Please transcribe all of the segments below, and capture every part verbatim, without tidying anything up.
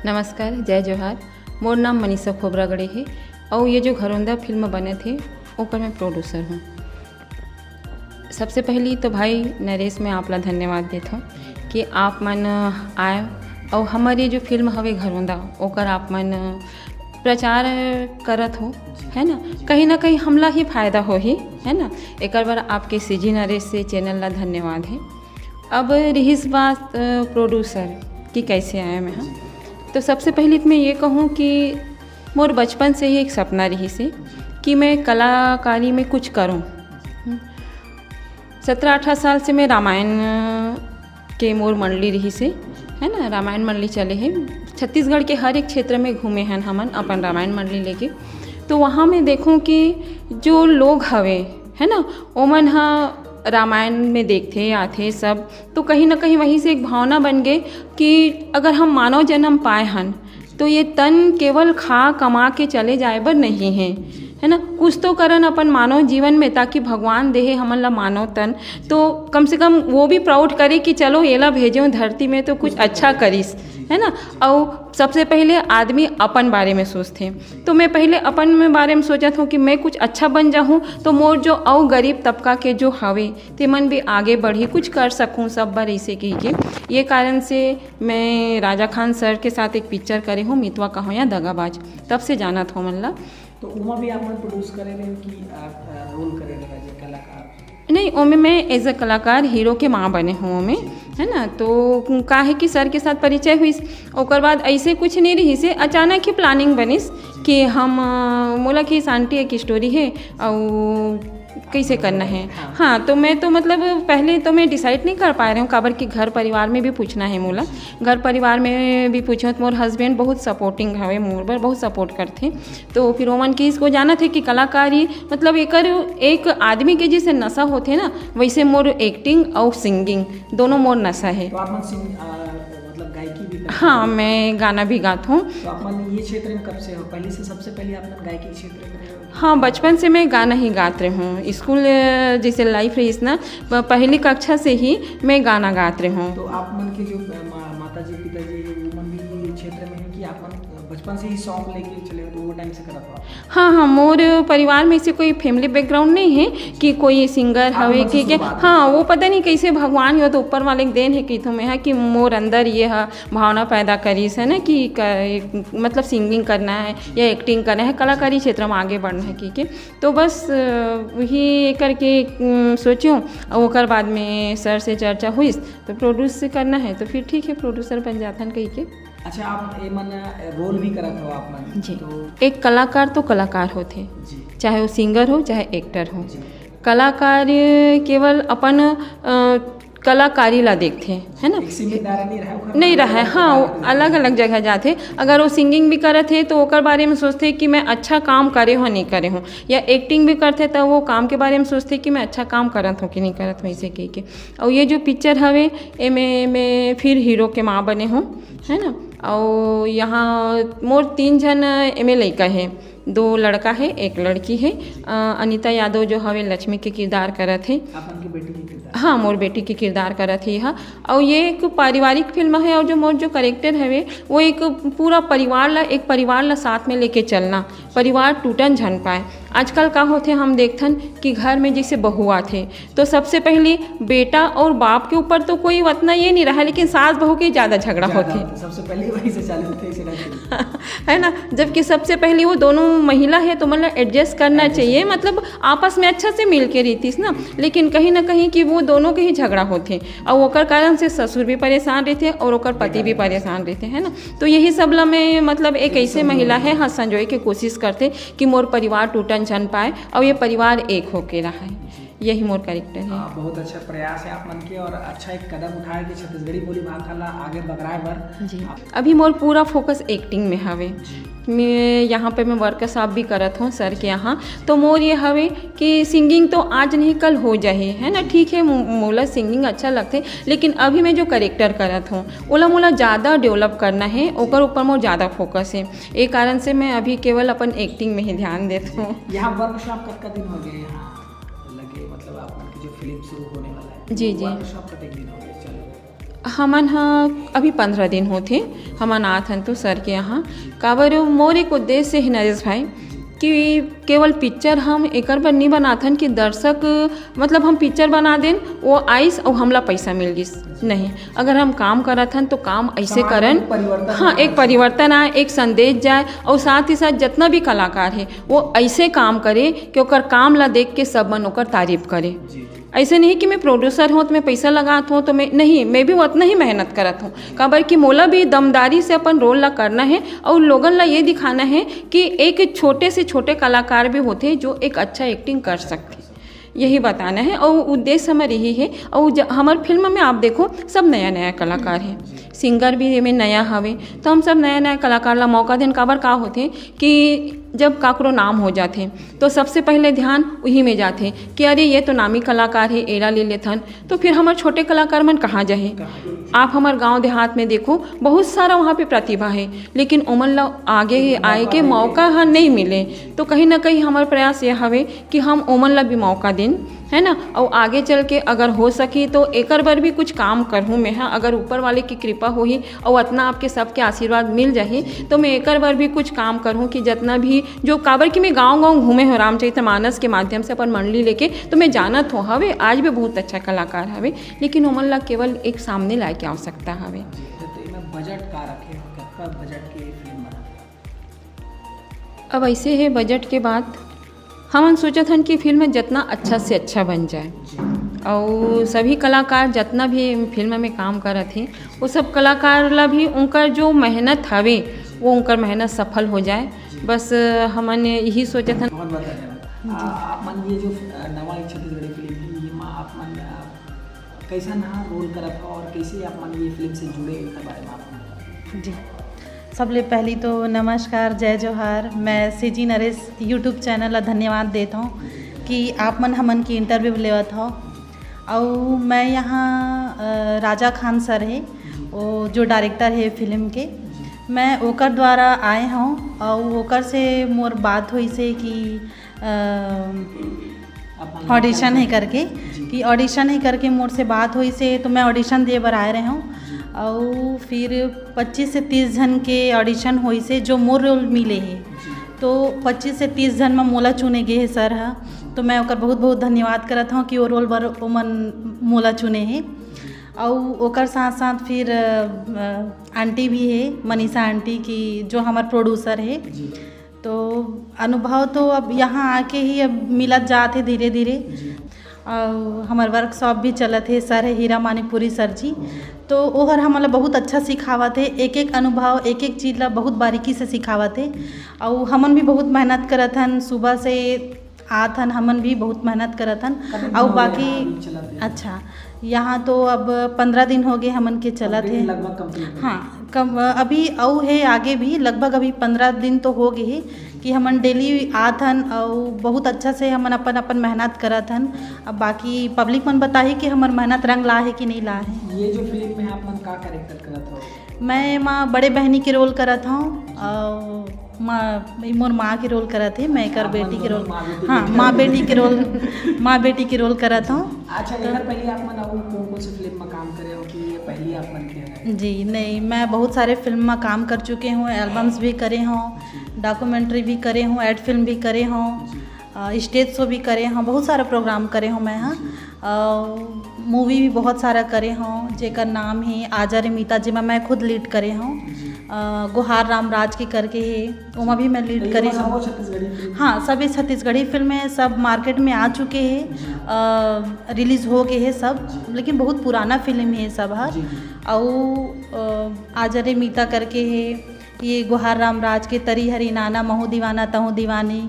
नमस्कार, जय जोहार। मोर नाम मनीषा खोबरागड़े हे, अउ ये जो घरोंदा फिल्म बनत हे, ओकर मैं producer हूँ। सबसे पहली तो भाई नरेश, मैं आप ला धन्यवाद देत हूँ कि आप मन आए अउ हमर ये जो फिल्म हवे घरोंदा, ओकर आप मन प्रचार करत हो, जी, है ना? जी। कहीं ना कहीं हमला ही फायदा होही, है ना? एकर बर आपके सीजी नरेश से channel ला धन्यवाद हे। अब रिहिस बात, अ, producer कि कैसे आए मैं, हाँ? जी। तो सबसे पहले तो मैं ये कहूँ कि मोर बचपन से ही एक सपना रिहिस हे, जी, कि मैं कलाकारी में कुछ करूँ। जी। हम्म। सत्रह अठारह साल से मैं रामायण, अ, के मोर मंडली रिहिस हे, है ना, रामायण मंडली चले हे। छत्तीसगढ़ के हर एक क्षेत्र में घूमे हन हमन अपन रामायण मंडली लेके। तो वहाँ मैं देखूँ कि जो लोग हवे, है ना, ओमन ह रामायण में देखथे, आथे सब, तो कहीं ना कहीं वहीं से एक भावना बन गे कि अगर हम मानव जन्म पाए हन, तो ये तन केवल खा कमा के चले जाए बर नहीं है, है ना? कुछ तो करन अपन मानव जीवन में, ताकि भगवान देहे हमन ला मानव तन, तो कम से कम वो भी proud करे कि चलो, एला भेजेव धरती में तो कुछ अच्छा करिस, है ना? अउ सबसे पहले आदमी अपन बारे में सोचथे। तो मैं पहले अपन में बारे में सोचत हूँ कि मैं कुछ अच्छा बन जाहूँ, तो मोर जो अउ गरीब तबका के जो हवे, ते मन भी आगे बढ़ी, कुछ कर सकूँ सब बर, ऐसे कही के। ये कारण से मैं राजा खान सर के साथ एक पिक्चर करे हूँ, मितवा कहो या दगाबाज, तब से जानत हो मन ला। तो ओमा भी आप मन produce करे रहे कि आप, अ, role करे रहे as a कलाकार? नहीं, ओमे मैं as a कलाकार हीरो के माँ बने हूँ ओमे, है ना? तो का है कि सर के साथ परिचय हुई, ओकर बाद ऐसे कुछ नहीं रही से, अचानक ही planning बनिस कि हम, अ, मोला कि शांति एक story है, और कैसे करना है। हाँ। हाँ, तो मैं तो मतलब पहले तो मैं decide नहीं कर पाए रहे हूँ, काबर कि घर परिवार में भी पूछना है मोला। घर परिवार में भी पूछो तो मोर husband बहुत supporting हवे, मोर बर बहुत support करथे। तो फिर ओमन के इसको जानत हे कि कलाकारी मतलब एकर एक आदमी के जैसे नशा होथे ना, वैसे मोर acting और singing दोनों मोर नशा है। तो आप मन सिंग-, आ, मतलब गायकी भी करते हाँ, हो? मैं गाना भी गात हूँ। तो आप मन ये क्षेत्र में कब से हो? पहले से, सबसे पहले आप मन गायकी क्षेत्र में रहे हो? हाँ, बचपन से मैं गाना ही गात रहे हूँ। स्कूल, अ, जैसे life रहीस ना, प-, पहली कक्षा से ही मैं गाना गात रहे हूँ। तो आप मन के जो, अ, मा-, माता जी, पिताजी, वो मन भी ये क्षेत्र में है कि आप मन बचपन से ही शौक लेके चले हो, तो वो time से करत हो आप? हाँ, हाँ, मोर परिवार में ऐसे कोई family background नहीं है कि कोई singer आप हवे मन से कि, कि, शुरुआत हाँ, हुई। वो पता नहीं कैसे भगवान, यो तो ऊपर वाले के देन है कि तुम्हें है कि मोर अंदर ये है भावना पैदा करिस है ना कि क-, मतलब singing करना है या acting करना है, कलाकारी क्षेत्र में आगे बढ़ना है, ठीक है। तो बस, अ, वही करके, अम, सोचूं, और ओकर बाद में सर से चर्चा हुई तो produce से करना है, तो फिर ठीक है, producer बन जाथन कही के। अच्छा, आप ए मन role भी करत हो आप मन? जी। तो एक कलाकार तो कलाकार होथे, जी। चाहे वो singer हो, चाहे actor हो। जी। कलाकार केवल अपन, अ, कलाकारी ला देखथे, है ना? एक सीमित दायरा नहीं रहा, ओकर नहीं रहा है, अलग-अलग हाँ, वो जगह अलग-अलग जगह जाथे। अगर वो singing भी करत हे, तो ओकर बारे में सोचथे कि मैं अच्छा काम करे हो, नहीं करे हो, या acting भी करथे, तो वो काम के बारे में सोचथे कि मैं अच्छा काम करत हो कि नहीं करत हो, ऐसे कह के। और ये जो पिक्चर हवे, एमे मैं फिर हीरो के माँ बने हूँ, है ना? और यहाँ मोर तीन झन एमे लइका हे, दो लड़का हे, एक लड़की हे। अ, अनिता यादव जो हवे लक्ष्मी के किरदार करत हे। आप मन के बेटी के किरदार? हाँ, मोर बेटी के किरदार करत हे हा। और ये एक पारिवारिक फिल्म है और जो मोर जो character हवे, वो एक पूरा परिवार ला, एक परिवार ला साथ में लेके चलना, परिवार टूटन झन पाए। आजकल का होथे, हम देखथन कि घर में जैसे बहू आथे, तो सबसे पहली बेटा और बाप के ऊपर तो कोई उतना ये नहीं रहा, लेकिन सास बहू के ज़्यादा झगड़ा ज़्यादा होथे। होथे, सबसे पहले वहीं से चालू होथे, इसे ना शुरू। है ना, जबकि सबसे पहली वो दोनों महिला है, तो मतलब adjust करना adjust चाहिए, करना। मतलब आपस में अच्छा से मिल के रहीतिस ना, लेकिन कहीं ना कहीं कि वो दोनों के ही झगड़ा होथे, और ओकर कारण से ससुर भी परेशान रहते और ओकर पति भी परेशान रहते, है ना। तो यही सब ला मैं, मतलब एक ऐसे महिला है, हाँ, संजोए के कोशिश करथे कि मोर परिवार टूटन झन पाए और ये परिवार एक होके रहे। यही मोर character है। हाँ, बहुत अच्छा प्रयास है आप मन के और अच्छा एक कदम उठाए कि छत्तीसगढ़ी बोली भाखा ला आगे बगराए बर। जी। आप अभी मोर पूरा focus acting में हवे। जी। मैं यहाँ पे मैं workshop भी करत हूँ सर के यहाँ। तो मोर ये हवे कि singing तो आज नहीं कल हो जाही, है ना? ठीक है, मो-, मोला singing अच्छा लगथे, लेकिन अभी मैं जो character करत हूँ, ओला मोला ज़्यादा develop करना है, ओकर ऊपर मोर ज़्यादा focus है। ए कारण से मैं अभी केवल अपन acting में ही ध्यान देत हूँ। यहाँ workshop कतका दिन हो गए यहाँ लगे, मतलब आप मन के जो फिल्म शुरू होने वाला है, जी, वो जी। Workshop कतेक दिन हो गए चल रहे? हमन ह अभी पंद्रह दिन होथे, हमन आत हन तो सर के यहाँ। काबर मोर एक उद्देश्य हे नरेश भाई, कि केवल पिक्चर हम एकर बर नहीं बनाथन कि दर्शक, मतलब हम पिक्चर बना देन, वो आइस अउ हमला पैसा मिल गिस, नहीं। अगर हम काम करत हन तो काम ऐसे समाज में करन, एक परिवर्तन हाँ, आए। एक परिवर्तन आए, एक संदेश जाए, और साथ ही साथ जितना भी कलाकार है वो ऐसे काम करे कि ओकर काम ला देख के सब मन ओकर तारीफ करे। जी, जी। ऐसे नहीं कि मैं प्रोड्यूसर हूँ तो मैं पैसा लगात हूँ तो मैं नहीं, मैं भी उतना ही मेहनत करत हूँ। काबर कि मोला भी दमदारी से अपन रोल ला करना है और लोगन ला ये दिखाना है कि एक छोटे से छोटे कलाकार भी होते जो एक अच्छा एक्टिंग कर सकते, यही बताना है। और उद्देश्य हमार यही है। और ज-, हमार फिल्म में आप देखो, सब नया नया कलाकार है, सिंगर भी एमे नया हवे, तो हम सब नया नया कलाकार ला मौका देन। काबर का होथे कि जब काकरो नाम हो जाथे तो सबसे पहले ध्यान उही में जाथे कि अरे ये तो नामी कलाकार है, एला ले लेथन। तो फिर हमार छोटे कलाकार मन कहाँ जाही? आप हमार गांव देहात में देखो, बहुत सारा वहाँ पे प्रतिभा है, लेकिन ओमन ला आगे आए के मौका ह नहीं मिले। तो कहीं ना कहीं हमार प्रयास यह हवे कि हम ओमन ला भी मौका दिन, है ना। और आगे चल के अगर हो सकी तो एकर बर भी कुछ काम करहूँ मैं, हाँ, अगर ऊपर वाले की कृपा होही और अतना आपके सबके आशीर्वाद मिल जाही तो मैं एकर बर भी कुछ काम करहूँ कि जितना भी जो, काबर कि मैं गांव गांव घूमे हूँ रामचरितमानस के माध्यम से अपन मंडली लेके, तो मैं जानत हूँ हवे आज भी बहुत अच्छा कलाकार हवे, लेकिन ओमन ला केवल एक सामने लाए के आवश्यकता हवे। जी, तो, तो एमे बजट का रखे हो, कितना बजट के फिल्म बनाते हो? अब ऐसे है बजट के बात, हमन सोचत हन कि फिल्म जितना अच्छा से अच्छा बन जाए, जी। और सभी कलाकार जितना भी फिल्म में काम करत हे, वो सब कलाकार ला भी उनकर जो मेहनत हवे, वो उनकर मेहनत सफल हो जाए। जी। बस हमन यही सोचत हन। बहुत बहुत धन्यवाद। जी। आ, आप मन ये जो, आ, नवा एक छत्तीसगढ़ी फिल्म है, ये मा आप मन, आ, कैसन हा रोल करत हो और कैसे आप मन ये फिल्म से जुड़े, एकर बारे में आप मन बताओ। जी, सबले पहली तो नमस्कार, जय जोहार। मैं सीजी नरेश YouTube चैनल ला धन्यवाद देत हूँ कि आप मन हमन की इंटरव्यू लेवत हो। और मैं यहाँ, अ, राजा खान सर है, वो जो डायरेक्टर है फिल्म के, मैं ओकर द्वारा आए हूँ और ओकर से मोर बात हुई से कि, अ, ऑडिशन है करके, जी। कि ऑडिशन है करके मोर से बात हुई से, तो मैं ऑडिशन दिए बर आए रहे हूँ। जी। और फिर पच्चीस से तीस जन के ऑडिशन होई से, जो मोर रोल मिले है। जी। तो पच्चीस से तीस जन में मोला चुने गए है सर हा। जी। तो मैं ओकर बहुत बहुत धन्यवाद करत हूँ कि वो रोल बर ओमन मोला चुने है। जी। और ओकर साथ साथ फिर, अ, आंटी भी है, मनीषा आंटी की, जो हमार प्रोड्यूसर है। जी। तो अनुभव तो अब यहाँ आके ही अब मिलत जात है धीरे धीरे। जी। और हमार वर्कशॉप भी चलत है, सर है हीरा मानिकपुरी सर जी। जी। तो ओहर हमन ला बहुत अच्छा सिखावत है, एक एक अनुभव, एक एक चीज ला बहुत बारीकी से सिखावत है। और हमन भी बहुत मेहनत करत हन, सुबह से आत हन, हमन भी बहुत मेहनत करत हन। कतने दिन और हो गए बाकी यहाँ अभी चलत है? अच्छा, यहाँ तो अब पंद्रह दिन हो गए हमन के चलत है। लगभग complete हो गए। हाँ, कम, अभी अउ है आगे भी, लगभग अभी पंद्रह दिन तो हो गए है कि हमन डेली आत हन और बहुत अच्छा से हमन अपन, अपन मेहनत करत हन। अब बाकी पब्लिक मन बताही कि हमर मेहनत रंग ला है कि नहीं ला है। ये जो फिल्म में आप मन का कैरेक्टर करत हो? मैं माँ बड़े बहनी के रोल करत हूँ और माँ, मोर माँ के रोल करत है, मैं एकर बेटी के रोल, हाँ, माँ बेटी के रोल, माँ बेटी के रोल करत हूँ। अच्छा, एकर पहले आप मन अउ कौन कौन सी फिल्म में काम करे हो कि ये पहली आप मन के है? जी, नहीं, मैं बहुत सारे फिल्म में काम कर चुके हूँ, एल्बम्स भी करे हूँ, डॉक्यूमेंट्री भी करे हूँ, एड फिल्म भी करे हूँ, जी। अ, स्टेज शो भी करे हूँ, बहुत सारा प्रोग्राम करे हूँ मैं, हाँ। जी। अ, मूवी भी बहुत सारा करे हूँ, जेकर नाम है आजा रे मीता, जेमा मैं खुद लीड करे हूँ। जी। अ, गुहार राम राज के करके है, ओमा भी मैं लीड करे हूँ। छत्तीसगढ़ी फिल्म? हाँ, सभी छत्तीसगढ़ी फिल्में सब मार्केट में आ चुके हैं, जी। अ, रिलीज हो गए हैं सब, जी। लेकिन बहुत पुराना फिल्म है सब, हाँ। जी, जी। अउ, अ, आजा रे मीता करके है, ये गुहार राम राज के तरी हरी नाना, महू दीवाना तहू दीवानी,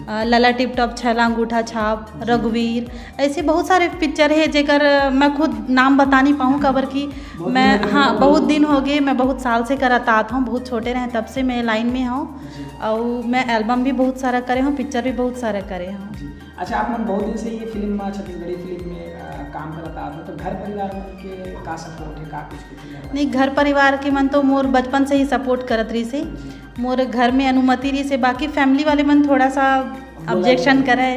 अ, लला टिप टॉप, छैला अंगूठा छाप, रघुवीर, ऐसे बहुत सारे पिक्चर है जेकर मैं खुद नाम बता नहीं पाऊँ, काबर कि मैं, हाँ, बहुत दिन हो गए, मैं बहुत साल से करत आत हूँ, बहुत छोटे रहे तब से मैं लाइन में हूँ। जी। और मैं एल्बम भी बहुत सारा करे हूँ, पिक्चर भी बहुत सारा करे हूँ। जी। अच्छा, आप मन बहुत दिन से ये फिल्म में, छत्तीसगढ़ी फिल्म में, अ, काम करत आत हो, तो घर परिवार मन के का सपोर्ट है, का कुछ नहीं, घर परिवार के मन तो मोर बचपन से ही सपोर्ट करत रहिस हे। मोर घर में अनुमति रहिस हे, बाकी फैमिली वाले मन थोड़ा सा ऑब्जेक्शन करे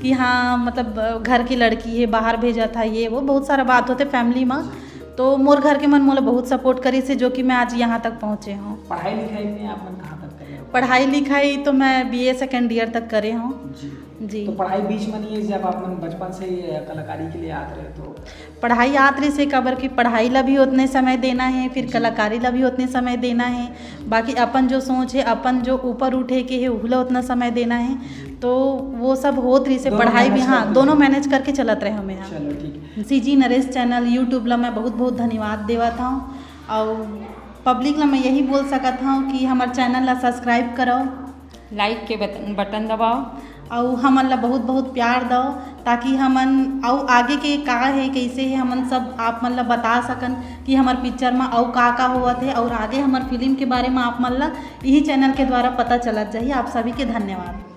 कि हाँ, मतलब, घर की लड़की है, बाहर भेजा था, ये वो बहुत सारा बात होते फैमिली में। तो मोर घर के मन मोला बहुत सपोर्ट करिस हे, जो कि मैं आज यहाँ तक पहुँचे हूँ। पढ़ाई लिखाई में आप मन कहाँ तक करे हो? पढ़ाई लिखाई तो मैं बीए सेकेंड ईयर तक करे हूँ। जी। जी। तो पढ़ाई बीच में नहीं है, जब आप मन बचपन से ही कलाकारी के लिए आत रहे तो? पढ़ाई आत रहिस हे, काबर कि पढ़ाई ला भी उतने समय देना है, फिर कलाकारी ला भी उतने समय देना है। बाकी अपन जो सोच है, अपन जो ऊपर उठे के है, उहला उतना समय देना है। तो वो सब होत रहिस हे, दोनों पढ़ाई भी। manage हाँ, करके। दोनों मैनेज करके चलत रहे हमें। हाँ। चलो ठीक है। सीजी नरेश चैनल यूट्यूब ला मैं बहुत बहुत धन्यवाद देवत हूँ, और पब्लिक ला मैं यही बोल सकत हूँ कि हमार चैनल ला सब्सक्राइब करो, लाइक के बटन दबाओ। और हमन ला बहुत बहुत प्यार दो, ताकि हमन अउ आगे के का है, कैसे है, हमन सब आप मन ला बता सकन कि हमार पिक्चर में अउ का का होवत है, और आगे हमार फिल्म के बारे में आप मन ला यही चैनल के द्वारा पता चलत जाही। आप सभी के धन्यवाद।